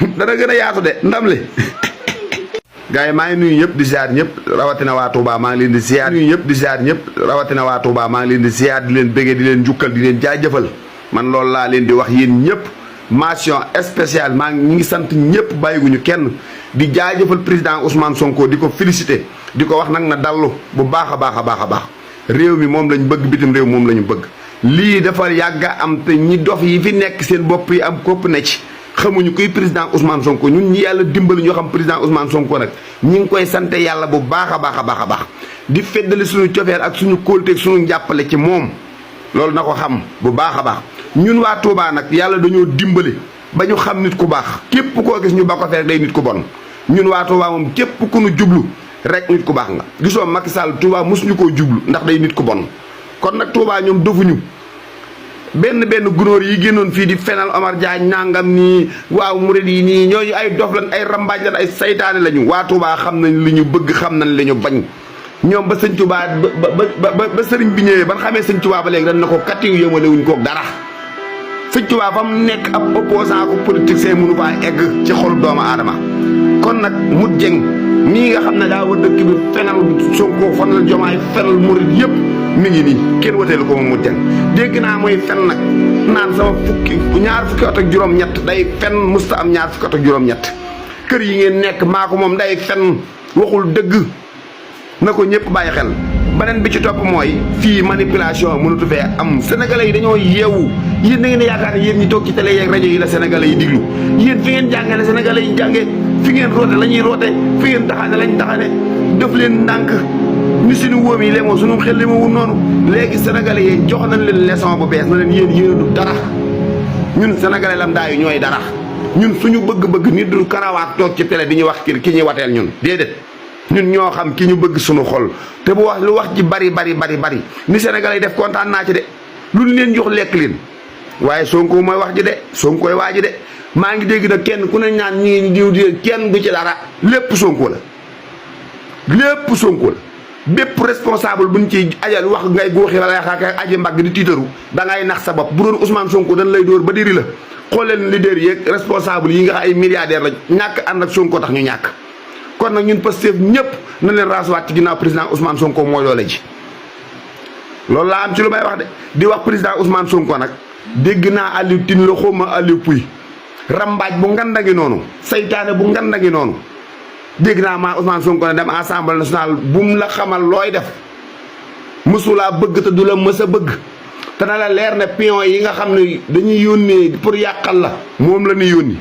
dana gën a yaatu de ndam li. gars yi maa ngi nuyu ñëpp di ziar ñëpp rawatina waa Touba maa ngi leen di ziar nuyu ñëpp di ziar ñëpp rawatina waa Touba maa ngi leen di ziar di leen bëggee di leen jukkal di leen jaajëfal man loolu laa leen di wax yéen ñëpp mention spéciale maa ngi sant ñëpp bàyyiguñu kenn di jaajëfal président Ousmane Sonko di ko félicité di ko wax nag na dallu bu baax a baax a baax a baax réew mi moom lañ bëgg bitim réew moom la ñu bëgg lii dafa yàgga am te ñi dof yi fi nekk seen bopp yi am kopp ne ci xamuñu kuy président Ousmane Sonko ñun ñi yàlla dimbali ñoo xam président Ousmane Sonko nag ñi ngi koy sante yàlla bu baax a baax a baax a baax di feddali suñu cofeer ak suñu kóolteeg suñu njàppale ci moom loolu na ko xam bu baax a baax ñun waa Touba nag yàlla dañoo dimbali ba ñu xam nit ku baax képp koo gis ñu ba ko fee rek day nit ku bon ñun waa Touba moom képp ku nu jublu rek nit ku baax nga gisoo Macky Sall Touba mosuñu koo jublu ndax day nit ku bon kon nag Touba ñoom dofuñu benn gunóor yi génnoon fii di fenal Omar Diagne nangam nii waaw murid yi nii ñooñu ay dof lan ay rambaaj lan ay saytaane lañu waa Touba xam nañ li ñu bëgg xam nañ li ñu bañ ñoom ba sëñ Touba ba sëriñ bi ñëwee ban xamee sëñ Touba ba léegi dañ na ko kattiw yëmale wuñ koog dara sëñ Touba fa mu nekk ab opposant ko politicien mënu faa egg ci xolu doomu aadama kon nag Modou Dieng mii nga xam ne daa war dëkk bi fenal Sonko fanal Jomaay fenal murid yëpp mi ngi nii kenn wateelu ko moom Modou Dieng dégg naa mooy fen nag naan sama ñaar fukki at ak juróom-ñett day fen musta am ñaar fukki at ak juróom-ñett kër yi ngeen nekk maa ko moom day fen waxul dëgg na ko ñëpp bàyyi xel beneen bi ci topp mooy fii manipulation mënatu fee am sénégalais yi dañoo yeewu yéen da ngeen yaakaar ne yéen ñi toog ci télé yeeg rajo yi la sénégalais yi diglu yéen fi ngeen jàngee la sénégalais yi jàngee fi ngeen roote la ñuy roote fi ngeen taxane lañ taxane def leen ndànk ñu suñu wóom yi léegi moom suñu xel li ma wut noonu léegi sénégalais yi jox nañ leen leçon bu bees na leen yéen du dara ñun sénégalais lam daa yu ñooy dara ñun suñu bëgg-bëgg nit du karawaat toog ci télé di ñu wax ki ñuy wateel ñun déedéet ñun ñoo xam ki ñu bëgg suñu xol te bu wax lu wax ji bari ni sénégalais yi def kontaan naa ci de lu leen jox lekk leen waaye Sonko mooy wax ji de Sonkoy waa ji de maa ngi dégg nag kenn ku ne ñaan ñi diw di kenn du ci dara lépp Sonko la bépp responsable buñ ci ajal wax ngay góoxi la lay xaar aji mbagg di tiitaru da ngay nax sa bopp bu doon Ousmane Sonko dañ lay dóor ba diri la xool leen leader yeeg responsable yi nga xam ay milliardaire la ñàkk ànd ak Sonko tax ñu ñàkk kon nag ñun Pastef ñëpp na leen rasuwaat ci ginnaaw président Ousmane Sonko mooy doole ji loolu laa am ci lu may wax de di wax président Ousmane Sonko nag dégg naa Aliou Tine la xawma Aliou Pouy rambaaj bu nganda ngi noonu saytaane bu nganda ngi noonu dégg naa maa Ousmane Sonko ne dem assemblée nationale bum la xamal looy def mësulaa bëgg te du la mës a bëgg te na la leer ne pion yi nga xam ne dañuy yónnee pour yàqal la moom la ñuy yónni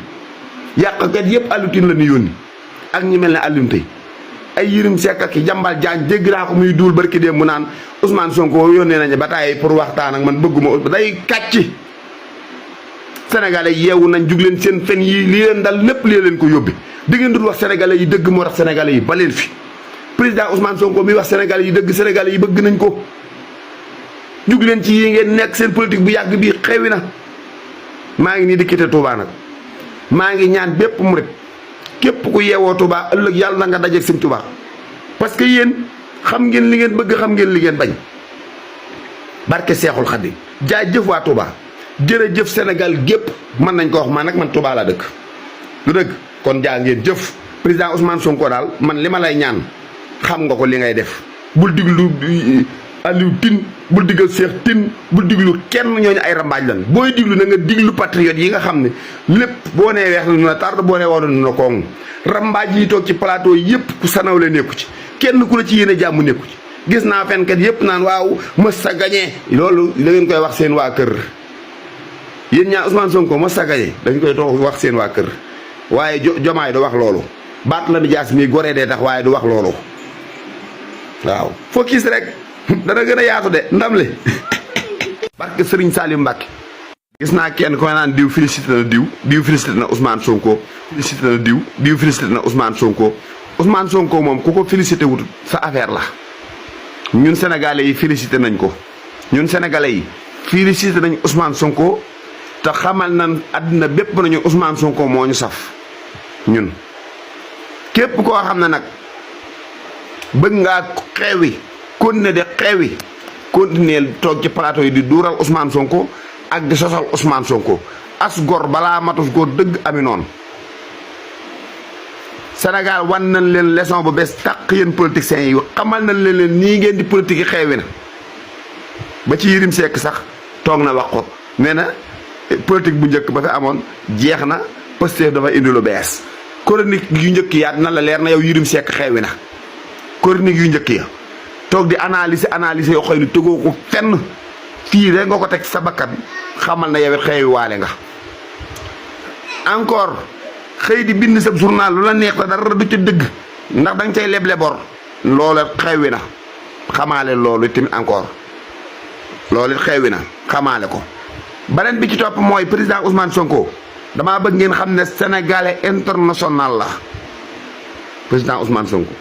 yàqkat yëpp Aliou Tine la ñuy yónni ak ñi mel ne Aliou tey ay Yirim Seck ak Jambal Diagne dégg naa ko muy duul barki dem mu naan Ousmane Sonko yónnee nañu ba tàyyi pour waxtaan ak man bëgguma day kàcci sénégalais yeewu nañ jug leen seen fen yi lii leen dal lépp lii leen ko yóbbi di ngeen dul wax sénégalais yi dëgg moo tax sénégalais yi ba leen fi président Ousmane Sonko mi wax sénégalais yi dëgg sénégalais yi bëgg nañ ko jug leen ci yi ngeen nekk seen politique bu yàgg bii xewi na maa ngi nii di quitté Touba nag maa ngi ñaan bépp murit képp ku yeewoo Touba ëllëg yàlla na nga dajeeg sëñ Touba parce que yéen xam ngeen li ngeen bëgg xam ngeen li ngeen bañ barke Seexul Xadim jaajëf waa Touba jërëjëf Sénégal gépp mën nañ ko wax man nag man Touba laa dëkk lu dëgg kon jaa ngeen jëf président Ousmane Sonko daal man li ma lay ñaan xam nga ko li ngay def bul diglu Aliou Tine bul diggal Cheikh Tine bul diglu kenn ñooñu ay rambaaj lan booy diglu na nga diglu patriote yi nga xam ne lépp boo nee weex nu na tard boo nee woon nu na koŋ rambaaj yi toog ci plateau yëpp ku sanawle nekku ci kenn ku la ci yéene jàmm nekku ci gis naa fenkat yëpp naan waaw mës sa gañee loolu da ngeen koy wax seen waa kër yéen ñaa Ousmane Sonko mës sa gañee dañ koy toog wax seen waa kër waaye jomaay du wax loolu baat la mi jaas mi goree dee tax waaye du wax loolu waaw focus rek dana gën a yaatu de ndam li barke Serigne Saliou Mbacke gis naa kenn ko naan diw félicité na diw félicité na Ousmane Sonko félicité na diw félicité na Ousmane Sonko moom ku ko félicité wut sa affaire la ñun sénégalais yi félicité nañ ko ñun sénégalais yi félicité nañ Ousmane Sonko te xamal nañ àddina bépp nañu Ousmane Sonko moo ñu saf ñun képp koo xam ne nag bëgg ngaa xeewi continuer de xeewi continuer toog ci plateau yi di duural Ousmane Sonko ak di sosal Ousmane Sonko as gor balaa matus góor dëgg ami noonu Sénégal wan nañ leen leçon bu bees tàq yéen politiciens yi xamal nañ leen nii ngeen di politique yi xeewi na ba ci Yérim Seck sax toog na wax ko nee na politique bu njëkk ba fi amoon jeex na Pastef dafa indi lu bees chronique yu njëkk yaat na la leer na yow Yérim Seck xeewi na chronique yu njëkk ya toog di analyser yoo xëy ni tegoo ko fenn fii rek nga ko teg sa bakkan xamal na yow it xeewi waale nga encore xëy di bind sa journal lu la neex te dara du ca dëgg ndax danga cay leble bor loolu xewi na xamaale loolu tamit encore loolu it xewi na xamaale ko beneen bi ci topp mooy président Ousmane Sonko damaa bëgg ngeen xam ne sénégalais international la président Ousmane Sonko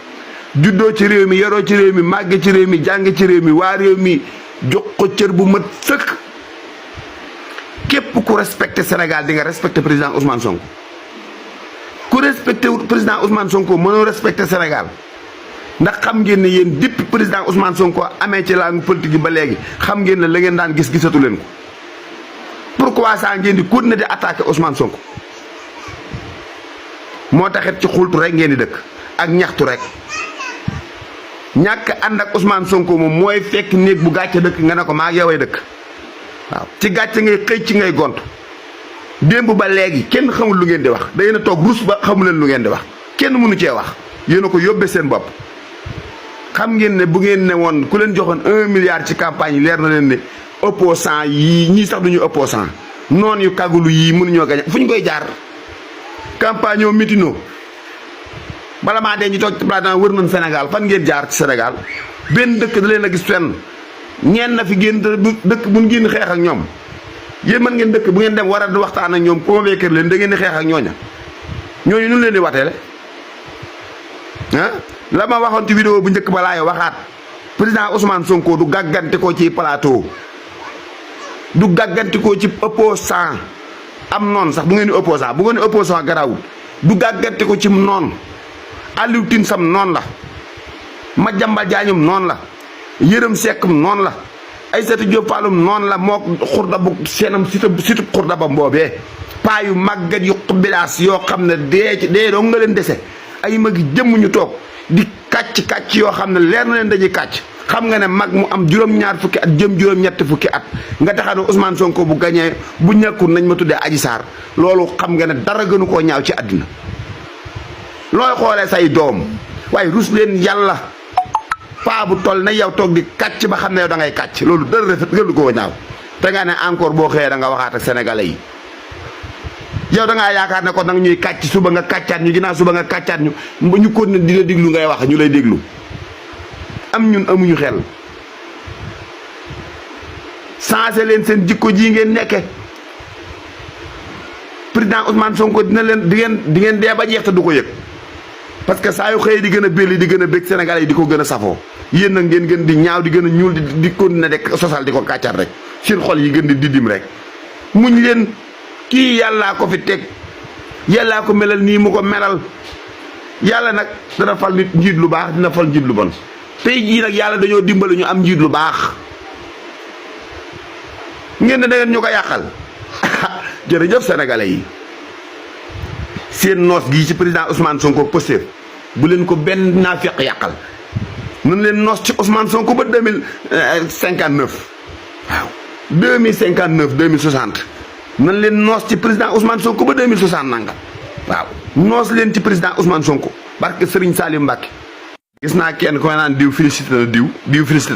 juddoo ci réew mi yoroo ci réew mi màgge ci réew mi jànge ci réew mi waa réew mi jox ko cër bu mat sëkk képp ku respecté Sénégal di nga respecté président Ousmane Sonko ku respecté président Ousmane Sonko mënoo respecté Sénégal ndax xam ngeen ne yéen depuis président Ousmane Sonko amee ci langue politique yi ba léegi xam ngeen ne la ngeen daan gis gisatu leen ko pourquoi ça ngeen di continuer di attaqué Ousmane Sonko moo taxit ci xultu rek ngeen di dëkk ak ñaxtu rek ñàkk ànd ak Ousmane Sonko moom mooy fekk néeg bu gàcce dëkk nga ne ko maa ngi yoway dëkk waaw ci gàcce ngay xëy ci ngay gont démb ba léegi kenn xamul lu ngeen di wax da ngeen a toog rus ba xamu leen lu ngeen di wax kenn mënu cee wax yéen a ko yóbbee seen bopp xam ngeen ne bu ngeen ne woon ku leen joxoon 1 milliard ci campagne yi leer na leen ne opposant yii ñii sax duñu opposant noonu yu kagulu yii mënuñoo gañ fu ñu koy jaar campagne yoo mitino bala maa dee ñu toog ci plateau wër nañ Sénégal fan ngeen jaar ci Sénégal benn dëkk da leen a gis fenn ñeen na fi génn dëkk bu ngeen xeex ak ñoom yéen mën ngeen dëkk bu ngeen dem war a waxtaan ak ñoom convaincre leen da ngeen di xeex ak ñooña ñooñu nu leen di wateele ah la ma waxoon ci vidéo bu njëkk ba laay waxaat président Ousmane Sonko du gàgganti ko ci plateau du gàgganti ko ci opposant am noonu sax bu ngeen di opposant bu ngeen di opposant garawul du gàgganti ko ci noonu Aliou Tine sam noonu la Madiambal Diagne noonu la Yérim Seck noonu la Aïssatou Diop Fall noonu la moo xurda bu seenam surtout xurda ba mboobee paa yu màggat yu bilaas yoo xam ne dee doo nga leen dese ay mag jëmm ñu toog di kàcc yoo xam ne leer na leen dañuy kàcc xam nga ne mag mu am juróom-ñaar fukki at jëm juróom-ñetti fukki at nga taxa ne Ousmane Sonko bu gañee bu ñàkkul nañ ma tuddee Adji Sarr loolu xam nga ne dara gënu koo ñaaw ci àddina looy xoolee say doom waaye rus leen yàlla paa bu toll na yow toog di kàcc ba xam ne yow da ngay kàcc loolu dara rafet gënu koo ñaaw te nga ne encore boo xëyee da nga waxaat ak sénégalais yi yow da ngaa yaakaar ne ko nag ñuy kàcc suba nga kàccaat ñu ginnaaw suba nga kàccaat ñu ñu ko ne di la déglu ngay wax ñu lay déglu am ñun amuñu xel changé leen seen jikko ji ngeen nekke président Ousmane Sonko dina leen di ngeen dee ba jeex te du ko yëg parce que saa yu xëyee di gën a belli di gën a bég Sénégalais yi di ko gën a safoo yéen nag ngeen gën di ñaaw di gën a ñuul di continuer rek sosal di ko kàccaat rek seen xol yi gën di diddim rek muñ leen kii yàllaa ko fi teg yàllaa ko melal nii mu ko melal yàlla nag dana fal nit njiit lu baax dina fal njiit lu bon tey jii nag yàlla dañoo dimbali ñu am njiit lu baax ngeen ne da ngeen ñu ko yàqal jërëjëf sénégalais yi seen noos gii ci président Ousmane Sonko Pastef bu leen ko benn naafiq yàqal nan leen noos ci Ousmane Sonko ba 2059 waaw 2059 2060 nan leen noos ci président Ousmane Sonko ba 2060 nanga waaw noos leen ci président Ousmane Sonko barke Serigne Salim Mbacke gis naa kenn ko naan diw félicité na diw félicité